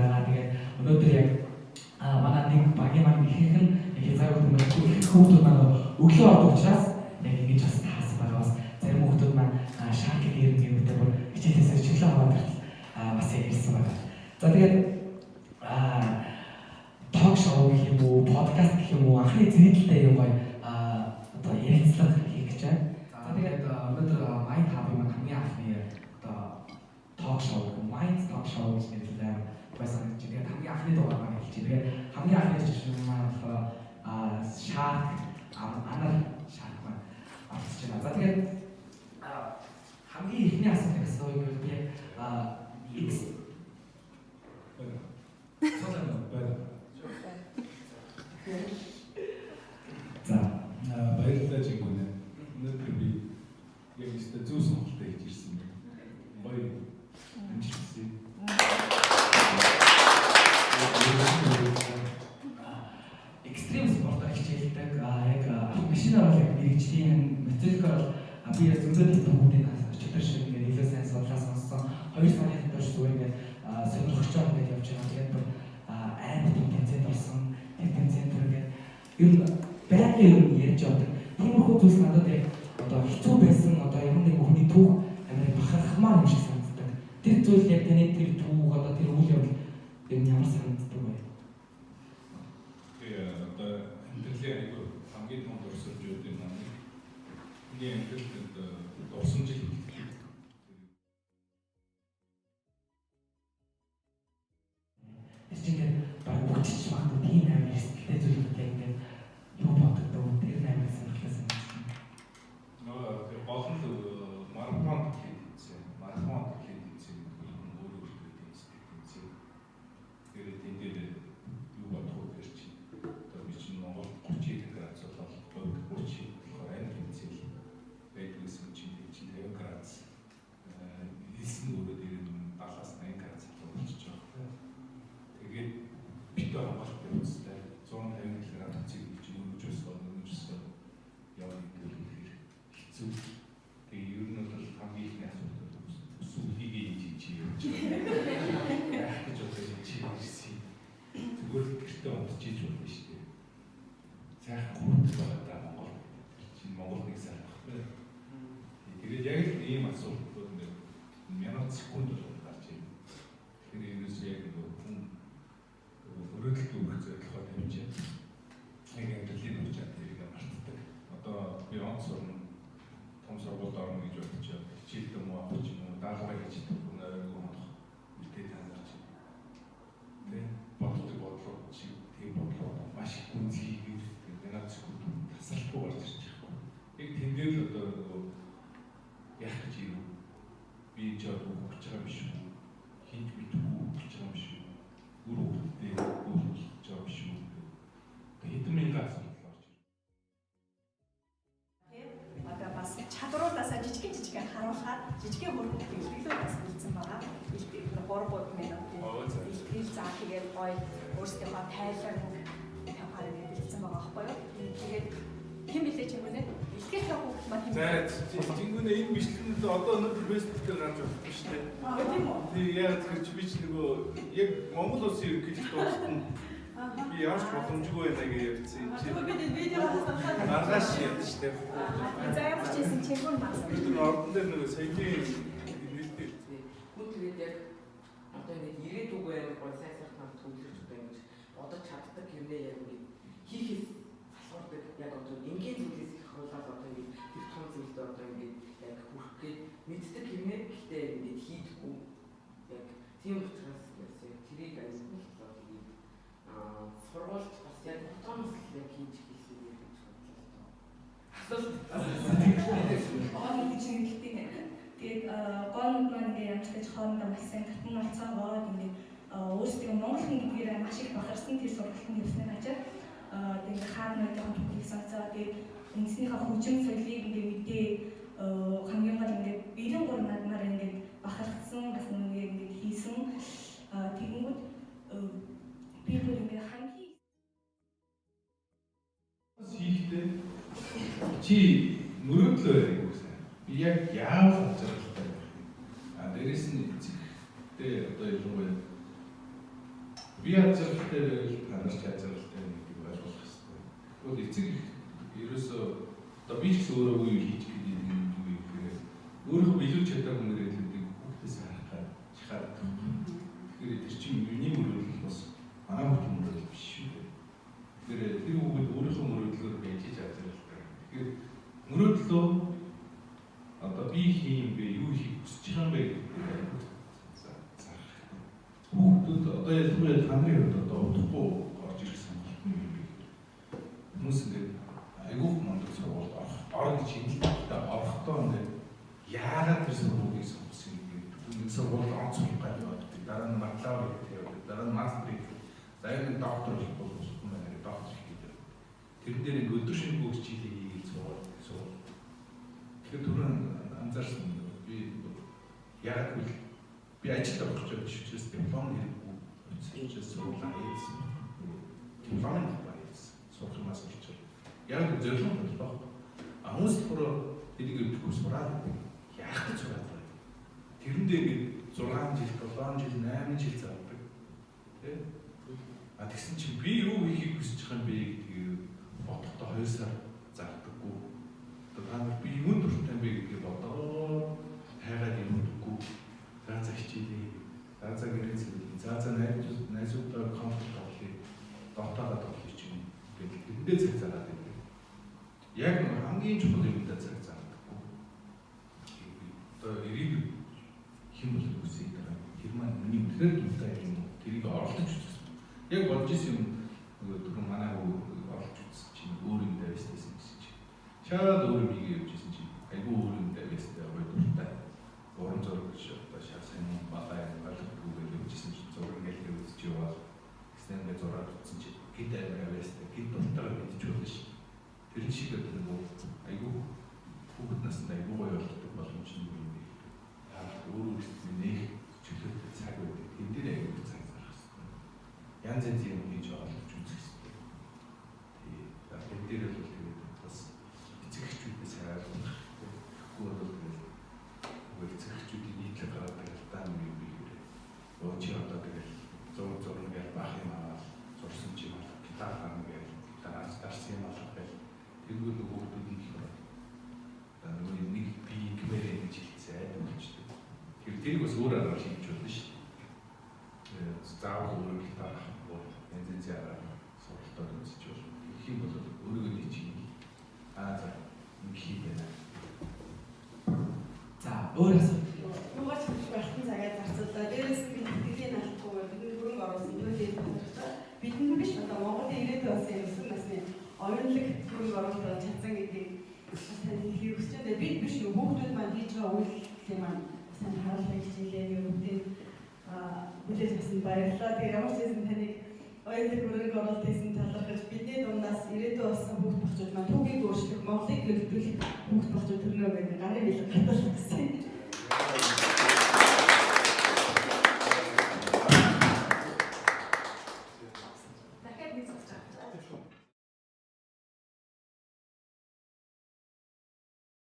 байгаа. Тэгээд өнөөдөр яг манай нэг багийн маань ихэнх нь хязгааргүй хүмүүс их хүүхдүүд маань өглөө ордог учраас яг ингэж бас таарсан байгаа. Бас зарим хүүхдүүд маань Shark гэр гэрүүтэй бүр хичээлээсээ чөлөө аваад хүртэл бас яг ирсэн байгаа. За, тэгээд talk show гэх юм уу, подкаст гэх юм уу, анхны зэрэгэлтэй юм гоё одоо ярилцлага хийх гэж байна. За, тэгээд өнөөдөр Mind Hub-ын маань хамгийн анхны одоо talk show, Mind Talk Show гэж нэрлэдэг гоё санагдаж байна. Тэгээд хамгийн анхны дугаар маань эхэлж байна. Тэгээд хамгийн анхны зочин маань болохоор Shark, Анар Shark маань оролцож байна. За, тэгээд хамгийн эхний асуултыг асууя гэвэл би X Байна. За. Баярлалаа, Жингүнэ. Өнөөдөр би яг өстой зөв сонголтоо хийж ирсэн юм. Гоё амжилт хүсье. Extreme спортоор хичээлдэг. Яг машинаар бол яг мэргэжлийн мотоциклоор бол би яг зөндөө тийм хүмүүсийн өчигдөр шиг ингээд илүү сайн судлаа сонссон. 2 сарын турш зүгээр ингээд сонирхож ингээд явж байгаа. Тэгээд бүр амар тийм тэмцээнд орсон. Тэр тэмцээнд бүр ингээд ер нь байнгын юм ярьж явдаг. Тиймэрхүү зүйлс надад яг одоо хэцүү байсан, одоо ямар нэг хүний түүх амар бахархмаар юм шиг санагддаг. Тэр зүйл яг таны тэр түүх, одоо тэр үйл явдал ер нь ямар санагддаг вэ? Тэгээ одоо амьдралын айгүй хамгийн том дурсамжуудын нэг миний амьдралд одоо дурсамж л хэлдэг. Тэр чинь ингээд баг үгчиж магадгүй тийм амар эрсдэлтэй зүйлүүд яг ингээд юу бодогдов, тэр амар сонирхолтой санагдсан. Нөгөө тэр гол нь марафон тэглээд ийцэн. Марафон тэглээд ийцэн гэдэг нь өөрөө өөртөө тэмцдэг тэмцээн. Тэгээд тэн дээр юу бодох вэ гэж чи одоо би чинь Монгол 30 градус бол говьд 30 болохоор амар тэмцээл байдаг гэсэн чинь тэр чинь 50 градус элсэн өөрөө дээр нь 70-аас 80 градус халуун болчихж байгаа. Тэгээд битүү хамгаалалт явуулсан. 150 кг төцийг хийж өргөж өсгөө өргөж өсгөө явна гэдэг нь үнэхээр хэцүү. Тэгээ ер нь бол хамгийн ихний асуулт бол өсвөл хийгээ хийж чи явж байгаа. Яах гэж одоо чи ирсэн. Зүгээр л гэртээ унтчихж болно шүү дээ. Сайхан хүүхэд байгаа да Монгол. Тэр чинь Монгол нэг сайхан баггүй. Тэгээд яг л ийм асуултууд ингээд минут секунд бол гарч ирнэ. Тэгэхээр ерөөсөө яг нэг хүн өрөөдөлт өгөх зорилгоо тавьж яг амьдралын үр чадварыг тэрийг мартдаг. Одоо би он сурна, том сургуульд орно гэж бодож хичээлдээ муу авах ч юм уу, даалгавраа хийж чадахгүй нойргүй хонох үедээ та нар чи тэ боддог бодлоо чи тийм бодлоо маш их гүнзгийгээр минут секунд тасралтгүй гарч ирж байгаа. Яг тэн дээр л одоо нөгөө яах гэж юм би энэ ч одоо өгч байгаа юм биш үү? Хинч мэдгүй өгч байгаа юм биш үү? Үр хөвгтдээ өгч байгаа юм биш үү? Одоо хэдэн мянган асуудал орж ирнэ. Одоо бас чадваруудаасаа жижигэн жижигэн харуулхаар жижигэн хөрөнгө бэлтгэлүүд бас бэлдсэн байгаа. Бэлтгэл 3 3 минутын бэлтгэл, за, тэгээд гоё өөрсдийнхөө тайлан тавихаар ингэ бэлдсэн байгаа байхгүй юу? Тэгээд хэн билээ, Чингүнэ? Бэлтгэл тавих хүүхд маань хэн За, Жингүнэ, энэ бичлэгнүүд одоо өнөөдөр Facebook дээр гарч болохгүй шүү дээ. Аа, тийм үү? Тий, яг тэгэхээр чи би ч нөгөө яг Монгол улсын ерөнхийлөгч дуустал нь би ямар ч боломжгүй байна гэж явцсан юм чи. Би видео хасаад Маргааш ядаж шүү дээ. За, ямар ч байсан Чингүн маань. Тэр нэг ордон дээр нөгөө саяны нээлттэй Хүн тэгээд яг одоо ингээд ирээдүгөө амар гоё сайн сайхан төвлөрч одоо ингэж бодож чаддаг юмнээ яг ингээд хийхээс залхуурдаг. Яг одоо энгийн зүйлээс их хуулаад одоо ингээд тэр том зүйлд одоо ингээд яг хүрэх гээд мэддэг юмнээ гэхдээ ингээд хийдэггүй. Яг тийм учраас бас яг тэрийг аюул боллоо. Тэгээд сургуульд бас яг утгаанаас л яг хийж хийсэн гэж бодлоо л доо. Асуулт. Гоо гэж хэлдэг. Тэгээд гоонууд маань ингээ ямар ч тач хоорондоо маш сайн татан орцоогоод ингээ өөрсдөө монгол хүн гэдгээр маш их бахарсан, тэр сургалтанд явсныг ачаад тэгээд ингээ хаануудын түүхийг сонсоод, тэгээд үндснийхээ хөгжим соёлыг ингээ мэдээ, хамгийн гол ингээ 93 наадмаар ингээ бахархсан, бас ингээ ингээ хийсэн. Тэгэнгүүт би бүр ингээ хамгийн хийхдээ чи мөрөөдлөө айгуу сайн. Би яг яавал жаргалтай байх юм. А дээрэс нь эцэгтэй одоо ялангуяа Би аз жаргалтай байвал та нар ч аз жаргалтай байна гэдгийг ойлгох хэрэгтэй. Тэгвэл эцэг ерөөсөө одоо би ч гэсэн өөрөө үе хийж гэдэг юм юу гэхээр өөрийнхөө биелүүлж чадаагүй мөрөөдлүүдийг хүүхдээс харах гад шахаад. Тэгэхээр тэр чинь миний мөрөөдөл бас манай хүүхдийн мөрөөдөл биш шүү дээ. Тэгэхээр тэр хүүхэд өөрийнхөө мөрөөдлөөр байж аз жаргалтай. Тэгэхээр мөрөөдлөө одоо би хийм бэ, юу хийх хүсэж байгаа юм бэ гэдгийг айгүй зарах. Хүүхдүүд одоо ялангуяа та нарын хувьд одоо удахгүй орж ирэх сонголт нь юм бэ? Хүмүүс ингээд айгүйх мундаг сургуульд орох, ор гэж хэлдэг. Орохдоо ингээд яагаад тэр сургуулийг сонгосон юм бэ? Нэг сургуульд онцлох гэж явдаг. Дараа нь бакалавр хийх явдаг. Дараа нь мастер хийх. За энэ доктор болох болохгүй байна гэдэг доктор хийх гэдэг. Тэрэн дээр ингээд өдөр шөнөгүй хичээлээ хийгээл сургууль сургууль. Тэгэхээр түрүүн анзаарсан би яг үл би ажилд орох гэж байж учраас диплом хэрэггүй. Учраас сургуулаа хийсэн. Диплом нь баяжсан. Сурах юмас сурч. Яг л зорилго болох. А хүмүүс болохоор тэрийг өвдөхгүй сураад байдаг. Яах гэж сураад байгаа юм. Тэрэндээ ингээд 6 жил, 7 жил, 8 жил зардаг. Тэ? А тэгсэн чинь би юу хийхийг хүсэж байгаа юм бэ гэдгийг бодохдоо 2 сар зардаггүй. Одоо та нар би юунд дуртай юм бэ гэдгийг бодоод хайгаад юмдаггүй. За за хичээлээ. За за гэрээ цэвэрлэе. За за найзуудаа компьютер тоглоё. Дотоогоо тоглоё ч юм гэдэг. Тэрэндээ цаг зараад байдаг. Яг нэг хамгийн чухал юмдаа цаг зардаггүй. Одоо ирээдүйд хэн болох хүсэж байгаа. Тэр маань миний үнэхээр дуртай юм уу? Тэрийг оролдож үзсэн. Яг бодож исэн юм нөгөө түрүү манай хүү оролдож үзсэн чинь өөр юм давьстайсан гэсэн чинь. Шаад өөр юм хийгээ явж исэн чинь айгүй өөр юм давьстай гоё дуртай. Уран зураг гэж одоо шал сайн юм балаа юм ойлгохгүй гэж явж исэн чинь зураг ингээл үзэж яваал. Тэгсэн ингээд зураг үзсэн чинь гид амар авьяастай, гид дуртайгаа мэдчих болно ш. Тэр шиг одоо нөгөө айгүй хүүхэд наснд айгүй гоё болдог боломж нь юу юм бэ гэхээр та өөр өөрсдөө нэх чөлөөтэй цаг байдаг. Тэн дээр айгүй цаг зарах хэрэгтэй. Янз янз юм хийж оролдож үзэх хэрэгтэй. Тий. За тэн дээр бол тэгээд бас эцэг эхчүүдээс ойлгох хэрэгтэй. Тэгэхгүй бол тэгэл нөгөө эцэг эхчүүдийн нийтлэг гараад тэгэл даа нэг юм бихээр өө чи одоо тэгэл зураг зурна гэж баах юм аваад зурсан чи юм алга, гитар гарна гэж гитараас дарсан юм алга гэж тэгвэл нөгөө хүүхдүүд нь болохоор нөгөө нэг би ингэмээр гэж хэлсэн айд болчтой. Тэр тэрийг бас өөр аргаар хийж болно шүү дээ. Заавал өөрөө гитар авахгүй янз янзын аргаар сургалтад үзэж болно. Тэгэх юм бол өөрийгөө нэг чинь аа за ингэх юм байна. За өөр асуулт. Юугаар ч их цагаа зарцууллаа. Дээрээс нь бид тэтгэлийн алдахгүй бидний хөрөнгө оруулсан юу гэж бодож бидэнд биш одоо Монголын ирээдүйн болсон 9 насны оюунлаг хөрөнгө оруулалт чадсан гэдгийг бас танд хэлхийг хүсэж байна. Бид биш нөгөө хүүхдүүд маань хийж байгаа үйлдлийн маань бас танд харуулах хичээлээ бүгдийг хүлээж авсанд баярлалаа. Тэгээ ямар ч байсан таныг оюунлаг хөрөнгө оруулалт хийсэн талархаж бидний дундаас ирээдүйн болсон хүүхд багчууд маань түүхийг өөрчлөх, Монголыг төлөвлөх хүүхд багчууд төрнө гэдэг гарын бэлэг татвал гэсэн.